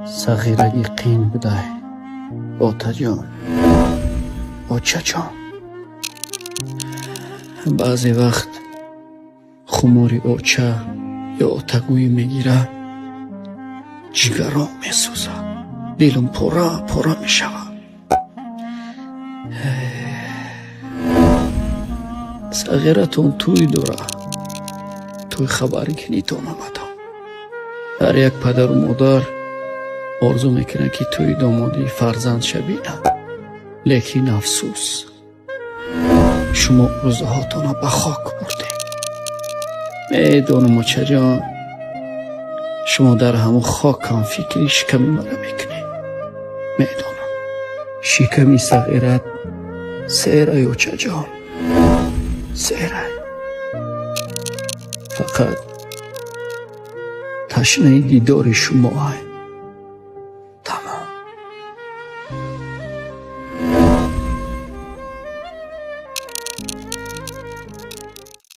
Сағирагӣ қин будай, отаҷон, очаҷон. Баъзе вақт хумори оча ё отагӯӣ мегирад, ҷигаром месӯзад, дилам пора пора мешавад. Сағиратон тӯй дорад, тӯй хабаргиритон омадам. Ҳар як падару модар орзу мекунад, ки тӯи домодии фарзандша бинад, лекин афсӯс, шумо орзуҳотонро ба хок бурдед. Медонам, очаҷон, шумо дар ҳамон хокам фикри шиками маро мекунед. Медонам, шиками сағират серай, очаҷон, серай, фақат ташнаи дидори шумоай.